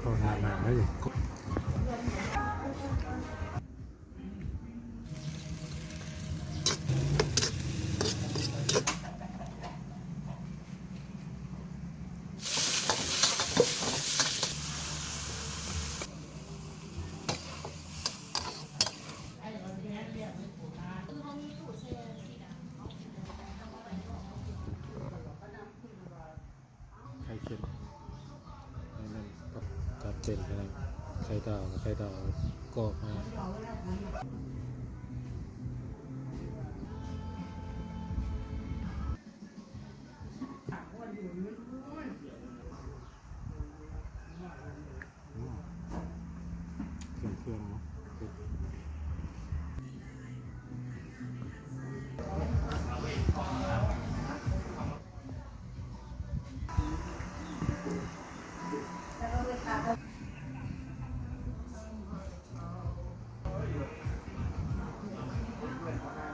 ເຂົ້າໜ້າໜາວເລີຍ. ໄຂ່ເຄັມ ນີ້ແມ່ນກັບ ກັບເປັນ ໄຂ່ດາວ ໄຂ່ດາວກອບມາ. ອືມ ເຄື່ອງໆ ເນາະ.